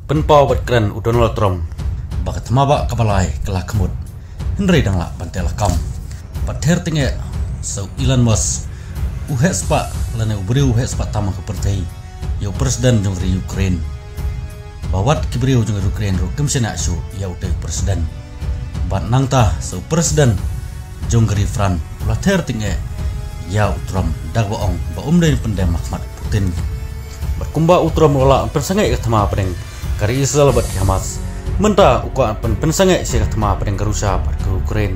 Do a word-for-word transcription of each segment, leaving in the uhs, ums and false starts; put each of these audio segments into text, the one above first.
Pynpaw bad kren u Donald Trump ba ka thma bah kaba lai ka la khmut, hynrei dang lah ban teh lakam. Bad ther tyngeh sa u Elon Musk, u heh spah lane u briew u heh spah tam ha ka pyrthei ïa u president jong ka ri Ukraine. Ba wat ki briew jong ka ri Ukraine ruh kim shaniah shuh ïa utei u president. Bad nangta sa u president jong ka ri France u la ther tyngeh ïa u Trump da kaba ong ba um dei ban pyndem ha khmat u Putin. Bad kumba u Trump u la lah pynsangeh ïa ka thma hapdeng ka ri Israel bad ki Hamas, mynta u kwah ban pynsangeh sha ka thma hapdeng ka Russia bad ka Ukraine.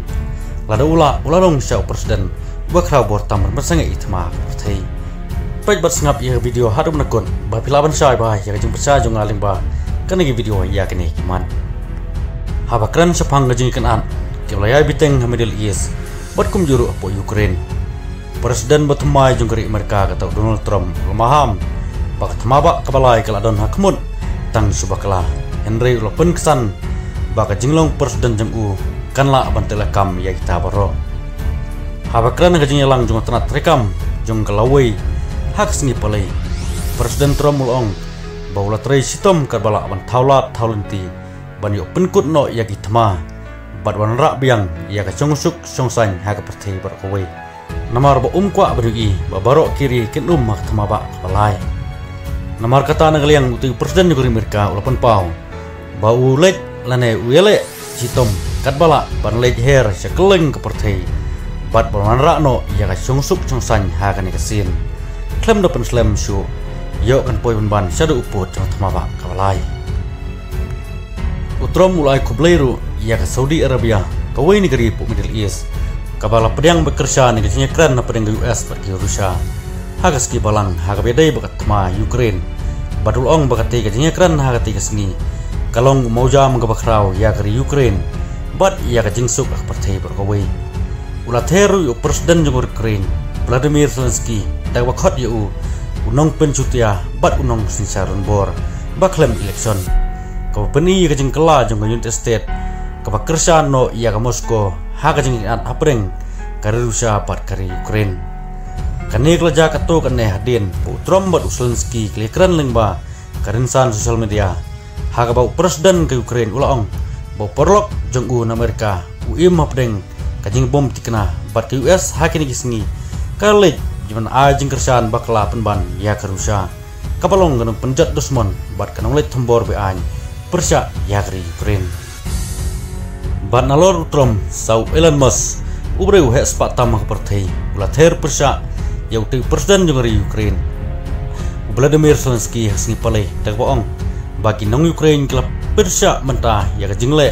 Lada u lah, u la long sha u president uba khraw bor tam ban pynsangeh ïa ka thma ha ka pyrthei. Peit bad sngap ïa ka video haduh mynta kut ba phi lah ban shai bha ïa ka jingpyrshah jong nga lyngba kane ka video ïa kine ki mat. Haba kren shaphang ka jingïakynad kiba la ïai bteng ha Middle East bad kumjuh ruh hapoh Ukraine, President ba thymmai jong ka ri Amerika kata u Donald Trump u la maham ba ka thma bah kaba lai ka la don ha khmut tang shu bakla, hynrei u la pynksan ba ka jinglong president jong u kan lah ban teh lakam ïa kita baroh. Haba kren ha ka jingïalang jong ka tnat treikam jong ka lawei ha ka sngi Palei, President Trump u la ong ba u la trei shitom katba lah ban thaw lad thaw lynti ban ïoh pynkut noh ïa ki thma bad wanrah biang ïa ka shongsuk shongsaiñ ha ka pyrthei baroh kawei. Namar ba um kwah ban ïohi ba baroh ki ri kin um ha ka thma bah kaba lai. Namar kata, na ka liang utei u president jong ka ri Amerika u la pynpaw ba u leit lane u ïaleh shitom katba lah ban leit her sha kylleng ka pyrthei bad ban wanrah noh ïa ka shongsuk shongsaiñ ha kane ka sien. Khlem da pynslem shuh, ïoh kan poi pynban shaduh u pud jong ka thma bah kaba lai. U Trump u la ai khublei ruh ïa ka Saudi Arabia, kawei na ki ri hapoh Middle East, kaba la pdiang bad kyrshan ïa ka jingïakren hapdeng ka U S bad ka Russia ha ka sngi Balang ha kaba ïadei bad ka thma Ukraine. Bad u la ong ba katei ka jingïakren ha katei ka sngi ka long u mawjam kaba khraw ïa ka ri Ukraine bad ïa ka jingsuk ha ka pyrthei baroh kawei. U la ther ruh ïa u president jong ka ri Ukraine, Vladimir Zelensky, da kaba khot ïa u u nongpynshutia bad u nongsynshar donbor ba khlem election, kaba pyni ïa ka jingkylla jong ka United States kaba kyrshan noh ïa ka Moscow ha ka jingïakynad hapdeng ka ri Russia bad ka ri Ukraine. Kane ka la jia katto katne hadien ba u Trump bad u Zelensky ki la ïakren lyngba ka rynsan social media, ha kaba u president ka Ukraine u la ong ba u paralok jong u na Amerika u im hapdeng ka jingbom thikna bad ka U S ha kine ki sngi ka la leit ban ai jingkyrshan bakla pynban ïa ka Russia, kaba long ka nongpynjot dusmon bad ka nongleit thombor be-aiñ pyrshah ïa ka ri Ukraine. Bad nalor u Trump, sa u Elon Musk, u briew u heh spah tam ha ka pyrthei, u la ther pyrshah ïa utei u president jong ka ri Ukraine, u Vladimir Zelensky, ha ka sngi Palei da kaba ong ba ki nong Ukraine ki la pyrshah mynta ïa ka jingleh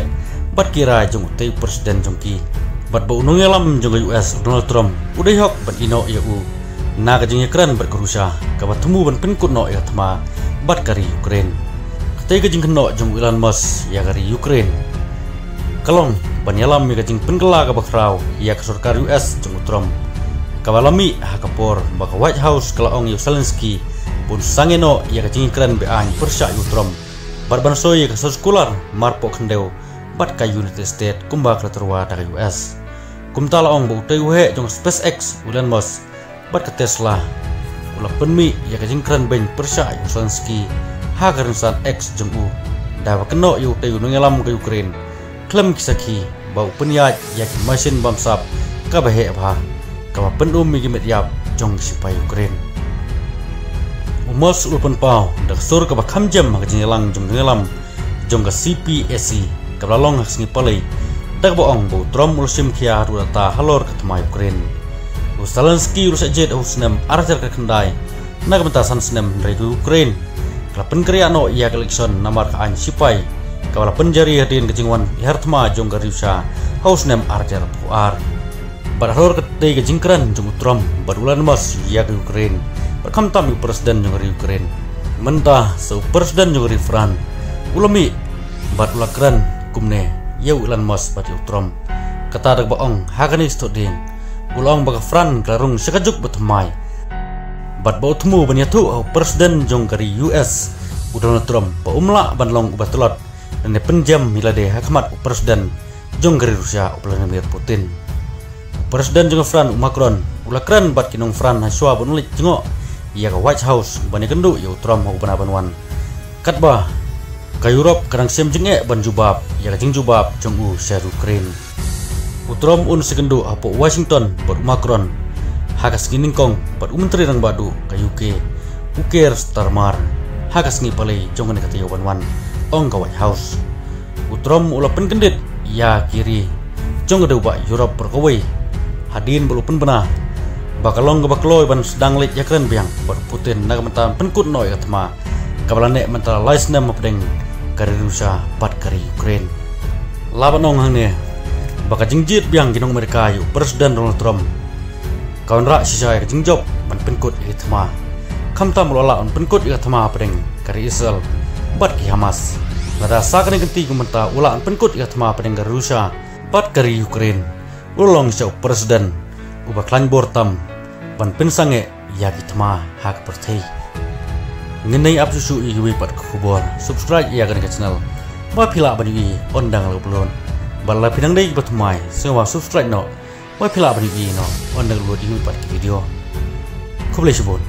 bad ki rai jong utei u president jong ki, bad ba u nongïalam jong ka U S u Donald Trump u dei hok ban ïehnoh ïa u na ka jingïakren bad ka Russia kaba thmu ban pynkut noh ïa ka thma bad ka ri Ukraine. Katei ka jingkynnoh jong u Elon Musk ïa ka ri Ukraine ka long ban ïalam ïa ka jingpynkylla kaba khraw ïa ka sorkar U S jong u Trump, kaba la mih ha ka por ba ka White House ka la ong ïa u Zelensky ban sangeh noh ïa ka jingïakren be-aiñ pyrshah ïa u Trump bad ban soi ïa ka soskular marpoh khyndew bad ka United States kumba ka la tyrwa da ka U S. Kumta la ong ba utei u heh jong ka SpaceX u Elon Musk bad ka Tesla u la pynmih ïa ka jingkren beiñ pyrshah ïa u Zelensky ha ka rynsan X jong u, da ba kynnoh ïa utei u nongïalam ka Ukraine khlem ki sakhi ba u pynïaid ïa ki mashin bamsap kaba heh bha, kaba pynum ïa ki met ïap jong ki sipai Ukraine. U Musk u la pynpaw da ka sur kaba kham jem ha ka jingïalang jong ka nongïalam jong ka CPAC kaba la long ha ka sngi Palei, da kaba ong ba u Trump u la shim khia haduh katta halor ka thma Ukraine. U Zelensky u la shah jied ha u snem ar hajar khatkhyndai na ka bynta san snem, hynrei ka Ukraine ka la pynkynriah noh ïa ka election namar ka aiñ sipai kaba la pynjari hadien ka jingwan hiar thma jong ka Russia ha u snem ar hajar arphew ar. Bad halor katei ka jingkren jong u Trump bad u Elon Musk ïa ka Ukraine bad khamtam ïa u president jong ka ri Ukraine, mynta sa u president jong ka ri France u la mih bad u la kren kumne ïa u Elon Musk bad ïa u Trump. Kata da kaba ong ha kane ka shatei dieng u la ong ba ka France ka la rung sha ka juk ba thymmai bad ba u thmu ban ïathuh ha u president jong ka ri U S u Donald Trump ba um lah ban long uba tlot lane pynjem ïa lade ha khmat u president jong ka ri Russia u Vladimir Putin. U president jong ka France u Macron u la kren bad ki nong France ha shuwa ban leit jngoh ïa ka White House ban ïakynduh ïa u Trump ha u bnai ban wan. Katba Ka Europe ka dang shem jingeh ban jubab ïa ka jingjubab jong u sha Ukraine. U Trump un sa ïakynduh hapoh Washington bad u Macron ha ka sngi nyngkong bad u Myntri Rangbah Duh ka U K, u Keir Starmer, ha ka sngi Palei jong kane ka taïew ban wan, ong ka White House. U Trump u la pynkyndit ïa ki ri jong ka dewbah Europe baroh kawei hadien ba u la pynbna ba ka long kaba kloi ban sdang leit ïakren biang bad u Putin na ka bynta ban pynkut noh ïa ka thma kaba la neh mynta lai snem hapdeng ka ri Russia bad ka ri Ukraine. La ban ong hangne ba ka jingjied biang ki nong Amerika ïa u President Donald Trump ka wanrah shisha ïa ka jingjop ban pynkut ïa ka thma. Khamtam u la lah ban pynkut ïa ka thma hapdeng ka ri Israel bad ki Hamas. Lada sa kane ka kynti kumta u lah ban pynkut ïa ka thma hapdeng ka ri Russia bad ka ri Ukraine, u la long shisha u President uba khlaiñ bor tam ban pynsangeh ïa ki thma ha ka pyrthei. Ngin ïa ap shuh shuh ïa kiwei pat ki khubor. Subscribe ïa kane ka channel ba phi lah ban ïohi ynda nga la upload. Bad lada phi dang dei kiba thymmai, sngewbha subscribe noh ba phi lah ban ïohi noh ynda nga la upload ïa kiwei pat ki video. Khublei shibun.